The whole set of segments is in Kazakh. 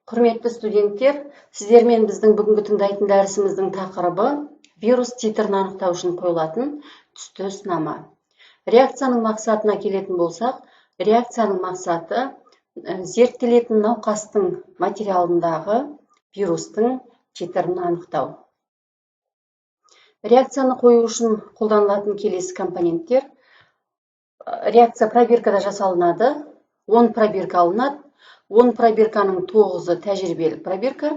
Құрметті студенттер, сіздермен біздің бүгінгі тыңдайтын дәрісіміздің тақырыбы: вирус титрін анықтау үшін қойылатын түсті сынама. Реакцияның мақсатына келетін болсақ, реакцияның мақсаты зерттелетін науқастың материалындағы вирустың титрін анықтау. Реакцияны қою үшін қолданылатын келесі компоненттер. Реакция пробиркада жасалынады. 10 пробирка алынады. 10 пробирканың тоғызы тәжірибелік пробирка,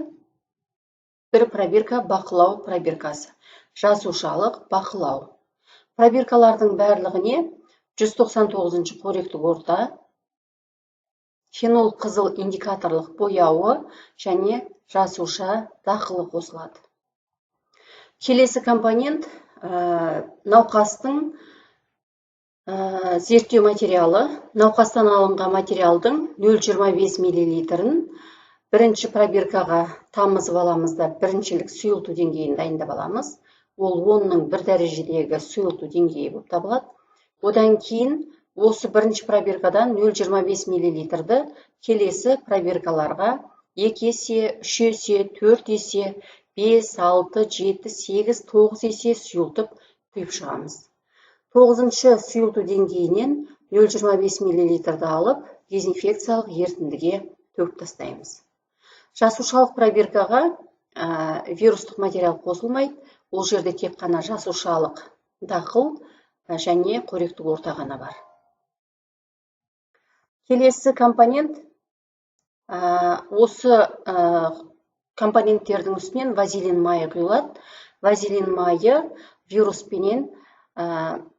бір пробирка бақылау пробиркасы, жасушалық бақылау. Пробиркалардың барлығіне 199 қоректік орта, фенол қызыл индикаторлық бояуы және жасуша дақылы қосылады. Келесі компонент науқастың зерттеу материалы. Науқастан алынған материалдың 0,25 миллилитрін бірінші пробиркаға тамызып аламыз да, біріншілік сұйылту деңгейін дайындап аламыз. Ол 10-ның 1 дәрежедегі сұйылту деңгейі болып табылады. Одан кейін осы бірінші пробиркадан 0,25 миллилитрді келесі пробиркаларға 2 есе, 3 есе, 4 есе, 5, 6, 7, 8, 9 есе сұйылтып құйып шығамыз. Тоғызыншы сұйылту деңгейінен 0,25 миллилитрді алып, дезинфекциялық ерітіндіге төгіп тастаймыз. Жасушалық пробиркаға вирустық материал қосылмайды. Ол жерде тек қана жасушалық дақыл және қоректік орта ғана бар. Келесі компонент, осы компоненттердің үстінен вазелин майы құйылады. Вазелин майы вируспенен,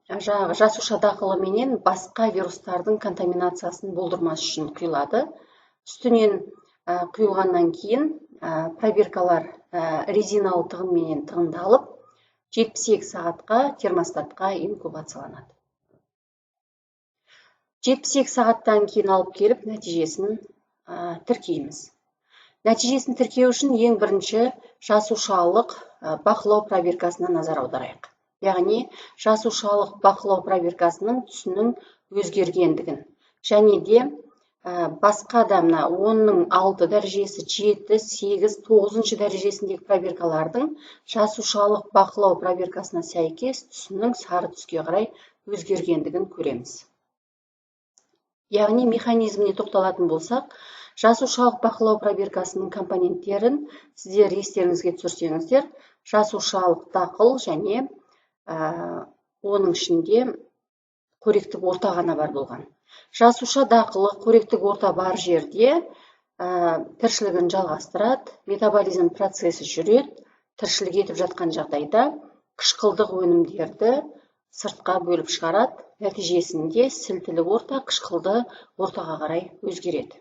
жаңағы жасуша дақылыменен басқа вирустардың контаминациясын болдырмас үшін құйылады. Үстінен құйылғаннан кейін пробиркалар резиналы тығынменен тығындалып, 72 сағатқа термостатқа инкубацияланады. 72 сағаттан кейін алып келіп, нәтижесін тіркейміз. Нәтижесін тіркеу үшін ең бірінші жасушалық бақылау пробиркасына назар аударайық, яғни жасушалық бақылау пробиркасының түсінің өзгергендігін және де басқа да мына 10-ның 6 дәрежесі, 7, 8, 9-шы дәрежесіндегі пробиркалардың жасушалық бақылау пробиркасына сәйкес түсінің сары түске қарай өзгергендігін көреміз. Яғни механизміне тоқталатын болсақ, жасушалық бақылау пробиркасының компоненттерін сіздер естеріңізге түсірсеңіздер, жасушалық дақыл және оның ішінде қоректік орта ғана бар болған. Жасуша дақылы, қоректік орта бар жерде тіршілігін жалғастырады, метаболизм процесі жүреді. Тіршілік етіп жатқан жағдайда қышқылдық өнімдерді сыртқа бөліп шығарады. Нәтижесінде сілтілі орта қышқылды ортаға қарай өзгереді.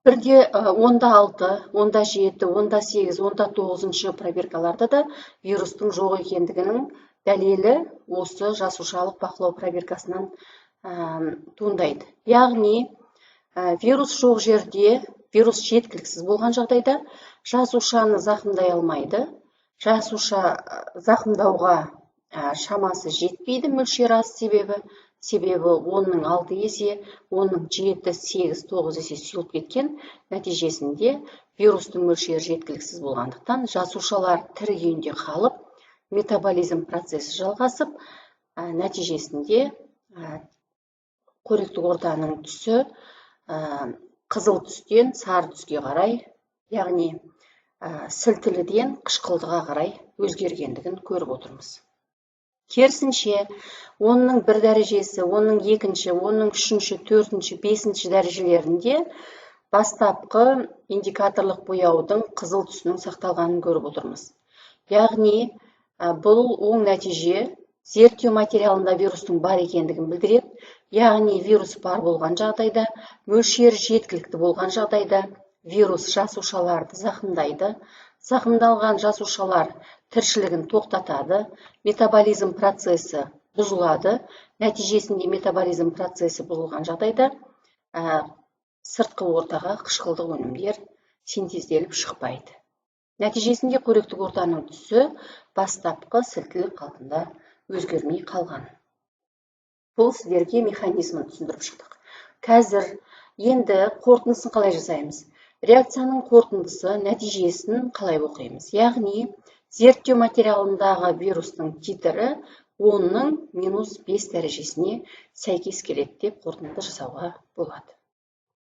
Бірде 10-да 6, 10-да 7, 10-да 8, 10-да 9 пробиркаларда да вирустың жоқ екендігінің дәлелі осы жасушалық бақылау пробиркасынан туындайды. Яғни вирус жоқ жерде, вирус жеткіліксіз болған жағдайда жасушаны зақымдай алмайды. Жасуша зақымдауға шамасы жетпейді, мөлшері аз. Себебі 10-ның 6 есе, 10-ның 7, 8, 9 есе сұйылып кеткен. Нәтижесінде вирустың мөлшері жеткіліксіз болғандықтан, жасушалар тірі күйінде қалып, метаболизм процесі жалғасып, нәтижесінде қоректік ортаның түсі қызыл түстен сары түске қарай, яғни сілтіліден қышқылдыға қарай өзгергендігін көріп отырмыз. Керісінше, 10-ның 1 дәрежесі, 10-ның 2, 10-ның 3, 4, 5-дәрежелерінде бастапқы индикаторлық бояудың қызыл түсінің сақталғанын көріп отырмыз. Яғни бұл оң нәтиже, зерттеу материалында вирустың бар екендігін білдіреді. Яғни вирус бар болған жағдайда, мөлшері жеткілікті болған жағдайда, вирус жасушаларды зақымдайды. Зақымдалған жасушалар тіршілігін тоқтатады, метаболизм процесі бұзылады. Нәтижесінде метаболизм процесі бұзылған жағдайда сыртқы ортаға қышқылдық өнімдер синтезделіп шықпайды. Нәтижесінде қоректік ортаның түсі бастапқы сілтілік қалпында өзгермей қалған. Бұл сіздерге механизмін түсіндіріп шықтық. Қазір енді қорытындысын қалай жасаймыз? Реакцияның қорытындысы, нәтижесін қалай оқимыз? Яғни зерттеу материалындағы вирустың титрі 10-ның минус 5 дәрежесіне сәйкес келеді деп қорытынды жасауға болады.